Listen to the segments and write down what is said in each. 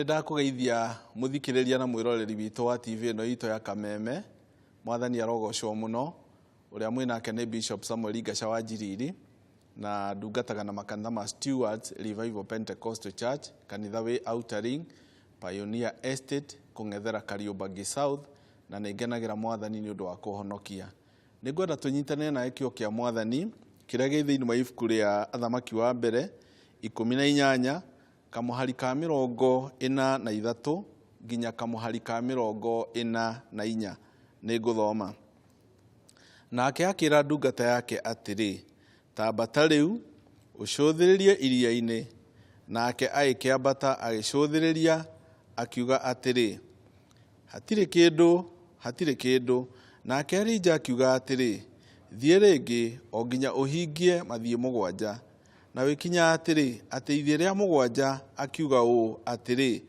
Nĩ ndakũgeithia mũthikĩrĩria na mwĩroreri witũ wa TV ĩno itũ ya Kameme. Mwathani arogocwo mũno. Ũrĩa mwĩnake nĩ Bishop Samuel Ngaca wa Njiriri na ndungataga na makanitha ma Stewards Revival Pentecostal Church, kanitha wĩ Outer Ring, Pioneer Estate, kũng'ethera Kariobangi South, na nĩ ngenagĩra Mwathani nĩ ũndũ wa kũhonokia. Nĩ ngwenda tũnyitanĩre nawe kĩo kĩa Mwathani kĩrĩa gĩ thĩinĩ wa ibuku rĩa Athamaki wa mbere 18 kamũhari ka 43 nginya kamũhari ka 44. Nĩ ngũthoma. Nake akĩra ndungata yake atĩrĩ, ta ambata rĩu ũcũthĩrĩrie iria-inĩ. Nake agĩkĩambata agĩcũthĩrĩria, akiuga atĩrĩ, hatirĩ kĩndũ, hatirĩ kĩndũ. Nake Elija akiuga atĩrĩ, thiĩ rĩngĩ o nginya ũhingie mathiĩ 7. Na wĩkinya atĩrĩ, atĩ ithiĩ rĩa 7 akiuga ũũ atĩrĩ,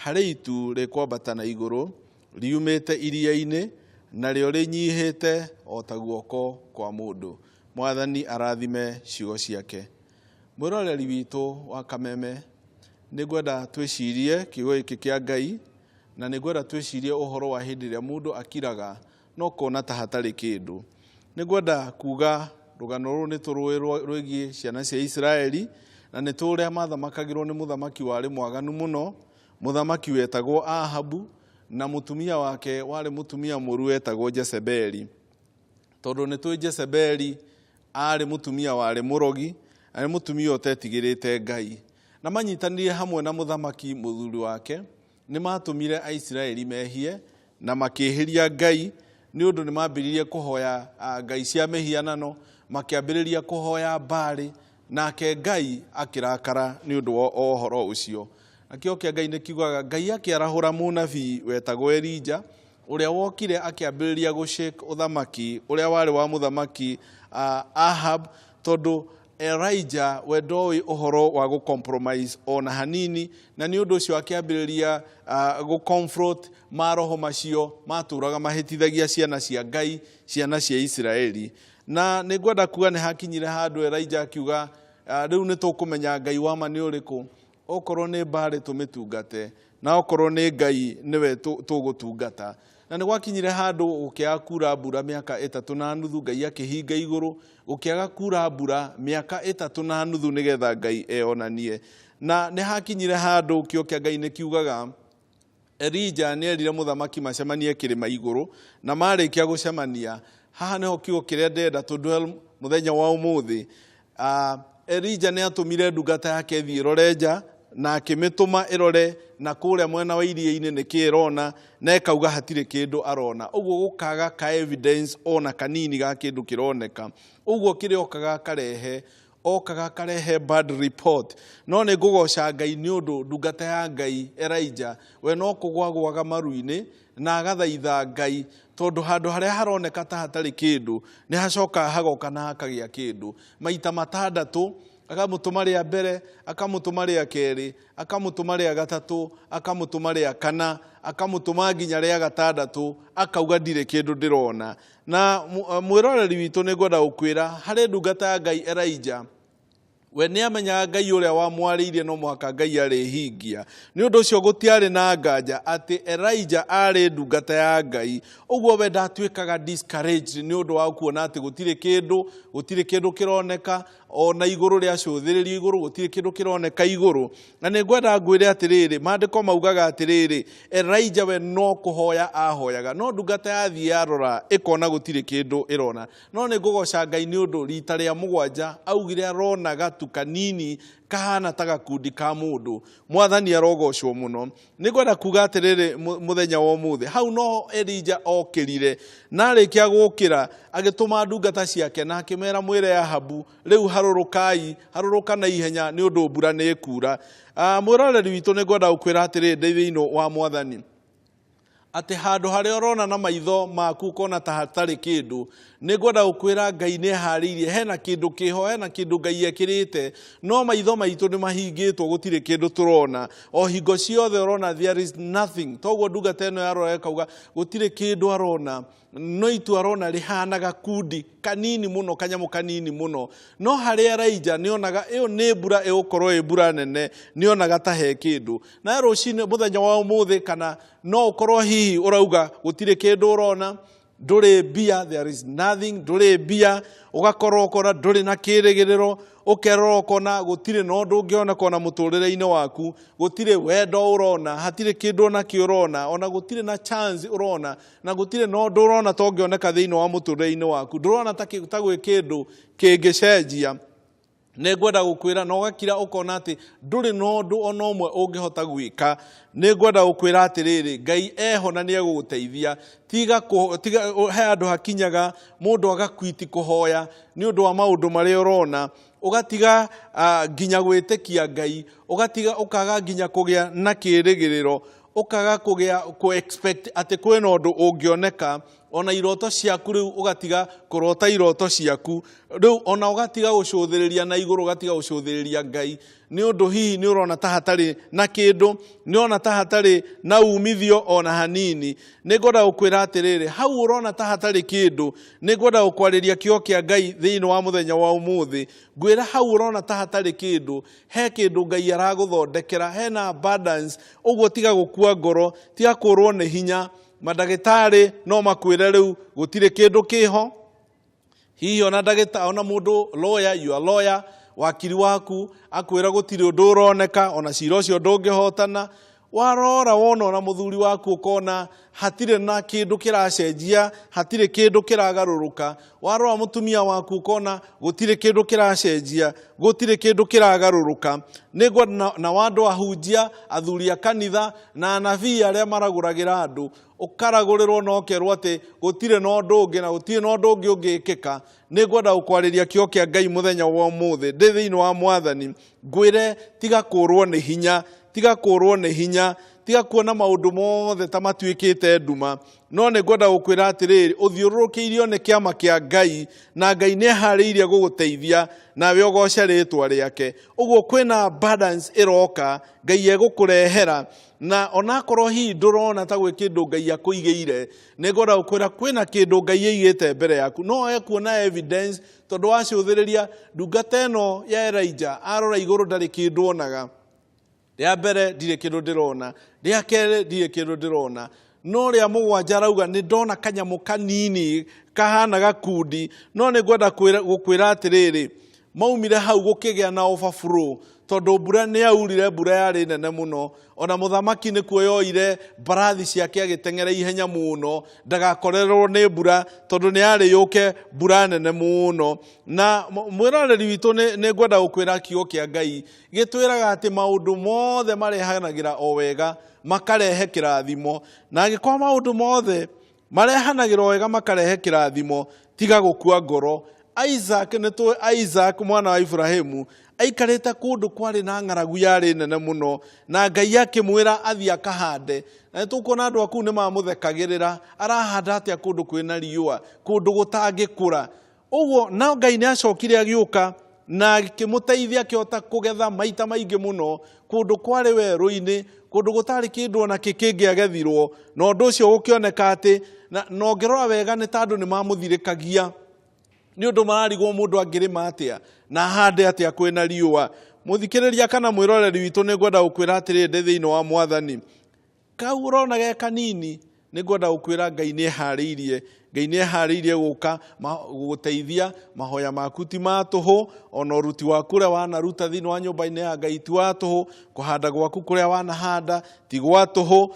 harĩ itu rĩkwambata na igũrũ riumĩte iria-inĩ, narĩo rĩnyihĩte o ta guoko kwa mũndũ. Mwathani arathime ciugo ciake. Mwĩroreri witũ wa Kameme, nĩ ngwenda twĩcirie kiugo gĩkĩ kĩa Ngai, na nĩ ngwenda twĩcirie ũhoro wa hĩndĩ ĩrĩa mũndũ akiraga no kona ta hatarĩ kĩndũ. Nĩ ngwenda kuga rũgano rũrũ nĩ tũrũĩ rwĩgiĩ ciana cia Isiraeli, na nĩ tũĩ ũrĩa mathamakagĩrwo nĩ mũthamaki warĩ mwaganu mũno, mũthamaki wetagwo Ahabu, na mũtumia wake warĩ mũtumia mũru wetagwo Jezebeli. Tondũ nĩ tũĩ Jezebeli arĩ mũtumia warĩ mũrogi, arĩ mũtumia ũtetigĩrĩte Ngai. Na manyitanĩire hamwe na mũthamaki mũthuri wake, nĩ matũmire Aisiraeli mehie na makĩhĩria Ngai, nĩ ũndũ nĩ mambĩrĩirie kũhoya ngai cia mĩhianano, makĩambĩrĩria kũhoya Baali, nake Ngai akĩrakara nĩ ũndũ wa ũhoro ũcio. Na kĩo kĩa Ngai nĩ kiugaga Ngai akĩarahũra mũnabii wetagwo Elija, ũrĩa wokire akĩambĩrĩria gũshake ũthamaki ũrĩa warĩ wa mũthamaki Ahab, tondũ Elijah we ndoĩ ũhoro wa gũ-compromise ona hanini, na nĩ ũndũ ũcio akĩambĩrĩria gũ-confront maroho macio matũraga mahĩtithagia ciana cia Ngai, ciana cia Isiraeli. Na nĩ ngwenda kuga nĩ hakinyire handũ Elijah akiuga, rĩu nĩ tũkũmenya Ngai wa ma nĩ ũrĩkũ, okorwo nĩ Baali tũmĩtungate, na okorwo nĩ Ngai nĩwe tũgũtungata. Na nĩ gwakinyire handũ gũkĩaga kura mbura mĩaka 3.5, Ngai akĩhinga igũrũ, gũkĩaga kura mbura mĩaka 3.5 nĩgetha Ngai eyonanie. Na nĩ hakinyire handũ kĩo kĩa Ngai nĩ kiugaga Elija nĩ erire mũthamaki macemanie kĩrĩma igũrũ, na marĩkia gũcemania, haha nĩho kiugo kĩrĩa ndĩrenda tũdwell mũthenya wa ũmũthĩ. Elija nĩ atũmire ndungata yake ĩthiĩ ĩrore nja, na akĩmĩtũma ĩrore na kũrĩa mwena wa iria-inĩ nĩkĩ ĩrona, na ĩkauga hatirĩ kĩndũ arona. Ũguo gũkaga ka evidence ona kanini ga kĩndũ kĩroneka. Ũguo kĩrĩa okaga akarehe, okaga akarehe bad report. No nĩ ngũgoca Ngai nĩ ũndũ ndungata ya Ngai Elijah, we no kũgwagwaga maru-inĩ na agathaitha Ngai, tondũ handũ harĩa haroneka ta hatarĩ kĩndũ nĩ hacokaga hagoka na hakagĩa kĩndũ. Maita 6, akamũtũma rĩa mbere, akamũtũma rĩa kerĩ, akamũtũma rĩa gatatũ, akamũtũma rĩa kana, akamũtũma nginya rĩa 6, akauga ndirĩ kĩndũ ndĩrona. Na mwĩroreri witũ nĩ ngwenda gũkwĩra harĩ ndungata ya Ngai Elijah, we nĩ amenyaga Ngai ũrĩa wamwarĩirie no mũhaka Ngai arĩhingia. Nĩ ũndũ ũcio gũtiarĩ na nganja atĩ Elijah arĩ ndungata ya Ngai. Ũguo we ndatuĩkaga discouraged nĩ ũndũ wa kuona atĩ gũtirĩ kĩndũ, gũtirĩ kĩndũ kĩroneka, ona igũrũ rĩa cũthĩrĩrio igũrũ gũtirĩ kĩndũ kĩroneka igũrũ. Na nĩ ngwenda ngwĩre atĩrĩrĩ, maandĩko maugaga atĩrĩrĩ, Elijah we no kũhoya ahoyaga, no ndungata yathiĩ yarora ĩkona gũtirĩ kĩndũ ĩrona. No nĩ ngũgoca Ngai nĩ ũndũ rita rĩa 7 augire arona gatu kanini kahana ta gakundi ka mũndũ. Mwathani arogocwo mũno. Nĩ ngwenda kuga atĩrĩrĩ mũthenya wa ũmũthĩ, hau no Elijah okĩrire, na arĩkia gũkĩra agĩtũma ndungata ciake na akĩmera mwĩre Ahabu, rĩu harũrũkai, harũrũka na ihenya nĩ ũndũ mbura nĩ ĩkura. Mwĩroreri witũ nĩ ngwenda gũkwĩra atĩrĩrĩ ndĩ thĩinĩ wa Mwathani. Atĩ handũ harĩa ũrona na maitho maku ũkona ta hatarĩ kĩndũ, nĩ ngwenda gũkwĩra Ngai nĩ eharĩirie, hena kĩndũ kĩho, hena kĩndũ Ngai ekĩrĩte, no maitho maitũ nĩ mahingĩtwo, gũtirĩ kĩndũ tũrona. O hingo ciothe ũrona there is nothing. Toguo ndungata ĩno yarora ĩkauga gũtirĩ kĩndũ arona, no itu arona rĩhana gakundi kanini mũno, kanyamũ kanini mũno. No harĩa Elijah nĩ onaga ĩyo nĩ mbura ĩgũkorwo ĩ mbura nene, nĩ onaga ta he kĩndũ. Na rũcinĩ mũthenya wa ũmũthĩ, kana no ũkorwo hihi ũrauga gũtirĩ kĩndũ ũrona, ndũrĩ mbia, there is nothing, ndũrĩ mbia, ũgakorwo ũkona ndũrĩ na kĩrĩgĩrĩro, ũkerora ũkona gũtirĩ na ũndũ ũngĩoneka ona mũtũrĩre-inĩ waku, gũtirĩ wendo ũrona, hatirĩ kĩndũ ona kĩ ũrona, ona gũtirĩ na chance ũrona, na gũtirĩ na ũndũ ũrona ta ũngĩoneka thĩinĩ wa mũtũrĩre-inĩ waku, ndũrona ta gwĩ kĩndũ kĩngĩcenjia. Nĩ ngwenda gũkwĩra na ũgakira ũkona atĩ ndũrĩ na ũndũ ona ũmwe ũngĩhota gwĩka. Nĩ ngwenda gũkwĩra atĩrĩrĩ, Ngai eho na nĩ egũgũteithia. Tiga tiga, he handũ hakinyaga mũndũ agakwiti kũhoya nĩ ũndũ wa maũndũ marĩa ũrona, ũgatiga nginya gwĩtĩkia Ngai, ũgatiga ũkaga nginya kũgĩa na kĩrĩgĩrĩro, ũkaga kũgĩa kũ expect atĩ kwĩna ũndũ ũngĩoneka. Ona iroto ciaku rĩu ũgatiga kũrota iroto ciaku rĩu, ona ũgatiga gũcũthĩrĩria na igũrũ, ũgatiga gũcũthĩrĩria Ngai, nĩ ũndũ hihi nĩ ũrona ta hatarĩ na kĩndũ, nĩ ũrona ta hatarĩ na umithio ona hanini. Nĩ ngwenda gũkwĩra atĩrĩrĩ, hau ũrona ta hatarĩ kĩndũ, nĩ ngwenda gũkwarĩria kiugo kĩa Ngai thĩinĩ wa mũthenya wa ũmũthĩ. Ngwĩra hau ũrona ta hatarĩ kĩndũ, he kĩndũ Ngai aragũthondekera, hena abundance. Ũguo tiga gũkua ngoro, tiga kũrwo nĩ hinya. Mandagĩtarĩ no makwĩre rĩu gũtirĩ kĩndũ kĩho, hihi ona ndagĩta, ona mũndũ lawyer, your lawyer, wakiri waku akwĩra gũtirĩ ũndũ ũroneka, ona cira ũcio ndũngĩhotana. Warora wona ona mũthuri waku ũkona hatirĩ na kĩndũ kĩracenjia, hatirĩ kĩndũ kĩragarũrũka. Warora mũtumia waku ũkona gũtirĩ kĩndũ kĩracenjia, gũtirĩ kĩndũ kĩragarũrũka. Nĩ ngwenda na andũ ahunjia, athuri a kanitha na anabii arĩa maragũragĩra andũ, ũkaragũrĩrwo na ũkerwo atĩ gũtirĩ na ũndũ ũngĩ na gũtirĩ na ũndũ ũngĩ ũngĩkĩka. Nĩ ngwenda gũkwarĩria kiugo kĩa Ngai mũthenya wa ũmũthĩ ndĩ thĩinĩ wa Mwathani, ngwĩre tiga kũrwo nĩ hinya, tiga kũrwo nĩ hinya, tiga kuona maũndũ mothe ta matuĩkĩte nduma. No nĩ ngwenda gũkwĩra atĩrĩrĩ, ũthiũrũrũkĩirio nĩ kĩama kĩa Ngai, na Ngai nĩ eharĩirie gũgũteithia, nawe ũgoce rĩtwa rĩake. Ũguo kwĩna abundance ĩroka, Ngai egũkũrehera, na onakorwo hihi ndũrona ta gwĩ kĩndũ Ngai akũigĩire, nĩ ngwenda gũkwĩra kwĩna kĩndũ Ngai aigĩte mbere yaku. No ekuona evidence tondũ wacũthĩrĩria ndungata ĩno ya Elijah, arora igũrũ ndarĩ kĩndũ onaga. Rĩa mbere ndirĩ kĩndũ ndĩrona, rĩa kerĩ ndirĩ kĩndũ ndĩrona, no rĩa mũgwanja arauga nĩ ndona kanyamũ kanini kahana gakundi. No nĩ ngwenda gũkwĩra atĩrĩrĩ, maumire hau gũkĩgĩa na overflow, tondũ mbura nĩ yaurire, mbura yarĩ nene mũno. Ona mũthamaki nĩ kuoyoire mbarathi ciake agĩteng'era ihenya mũno ndagakorerwo nĩ mbura, tondũ nĩ yarĩ yũke mbura nene mũno. Na mwĩroreri witũ, nĩ ngwenda gũkwĩra kiugo kĩa Ngai gĩtwĩraga atĩ maũndũ mothe marehanagĩra o wega makarehe kĩrathimo, na angĩkorwo maũndũ mothe marehanagĩra o wega makarehe kĩrathimo, tiga gũkua ngoro. Isaac, nĩ tũĩ Isaac mwana wa Ibrahimu aikarĩte kũndũ kwarĩ na ng'aragu yarĩ nene mũno, na Ngai akĩmwĩra athiĩ akahande. Na nĩ tũkuona andũ a kũu nĩ mamũthekagĩrĩra, arahanda atĩa kũndũ kwĩna riũa, kũndũ gũtangĩkũra ũguo. Na Ngai nĩ acokire agĩũka na akĩmũteithia akĩhota kũgetha maita maingĩ mũno kũndũ kwarĩ werũ-inĩ, kũndũ gũtarĩ kĩndũ ona kĩ kĩngĩagethirwo. Na ũndũ ũcio gũkĩoneka atĩ na ũngĩrora wega nĩ ta andũ nĩ mamũthirĩkagia, nĩ ũndũ mararigwo mũndũ angĩrĩma atĩa na ahande atĩa kwĩna riũa. Mũthikĩrĩria kana mwĩroreri witũ, nĩ ngwenda gũkwĩra atĩrĩrĩ ndĩ thĩinĩ wa Mwathani, kau ũrona ge kanini, nĩ ngwenda gũkwĩra Ngai nĩ eharĩirie, Ngai nĩ eharĩirie gũka gũgũteithia. Mahoya maku ti ma tũhũ, ona ũruti waku ũrĩa wanaruta thĩinĩ wa nyũmba-inĩ ya Ngai ti wa tũhũ, kũhanda gwaku kũrĩa wanahanda ti gwa tũhũ,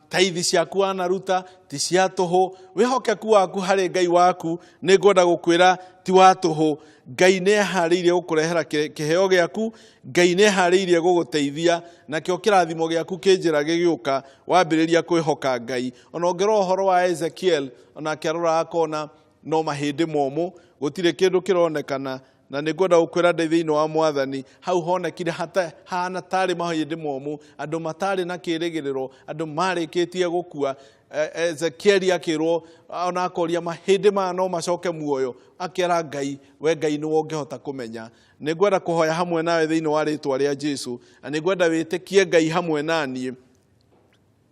taithi ciaku wanaruta ti cia tũhũ, wĩhokeku waku harĩ Ngai waku nĩ ngwenda gũkwĩra ti wa tũhũ. Ngai nĩ eharĩirie gũkũrehera kĩheo gĩaku, Ngai nĩ eharĩirie gũgũteithia, nakĩo kĩrathimo gĩaku kĩ njĩra gĩgĩũka wambĩrĩria kwĩhoka Ngai. Ona ũngĩrora ũhoro wa Ezekiel, onake arora akona no mahĩndĩ momũ, gũtirĩ kĩndũ kĩronekana. Na nĩ ngwenda gũkwĩra ndĩ thĩinĩ wa Mwathani, hau honekire hana tarĩ mahĩndĩ momũ, andũ matarĩ na kĩrĩgĩrĩro, andũ marĩkĩtie gũkua. Ezekieli akĩrwo ona akoria mahĩndĩ maya no macoke muoyo, akĩra Ngai, we Ngai nĩwe ũngĩhota kũmenya. Nĩ ngwenda kũhoya hamwe nawe thĩinĩ wa rĩtwa rĩa Jesu, na nĩ ngwenda wĩtĩkie Ngai hamwe na niĩ.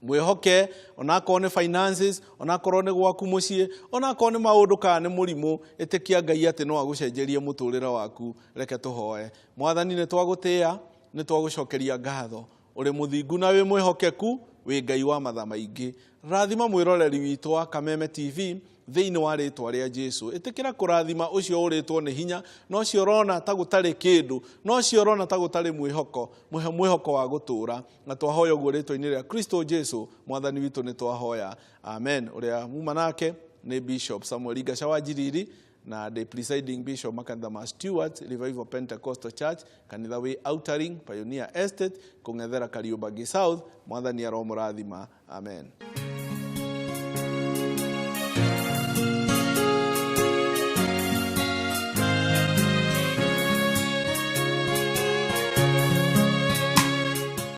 Mwĩhoke onakorwo nĩ finances, onakorwo nĩ gwaku mũciĩ, onakorwo nĩ maũndũ kana nĩ mũrimũ, ĩtĩkia Ngai atĩ no agũcenjerie mũtũrĩre waku. Reke tũhoe. Mwathani, nĩ twagũtĩĩa, nĩ twagũcokeria ngatho. Ũrĩ mũthingu na wĩ mwĩhokeku, wĩ Ngai wa matha maingĩ. Rathima mwĩroreri witũ wa Kameme TV thĩinĩ wa rĩtwa rĩa Jesu. Ĩtĩkĩra kũrathima ũcio ũrĩtwo nĩ hinya, na ũcio ũrona ta gũtarĩ kĩndũ, na ũcio ũrona ta gũtarĩ mwĩhoko, mũhe mwĩhoko wa gũtũũra. Na twahoya ũguo rĩtwa-inĩ rĩa Kristo Jesu Mwathani witũ nĩ twahoya, amen. Ũrĩa muma nake nĩ Bishop Samuel Ngaca wa Njiriri, na the presiding bishop makanitha ma Stewart Revival Pentecostal Church, kanitha wĩ Outering Pioneer Estate, kũng'ethera Kariũmbangi South. Mwathani aromũrathima, amen.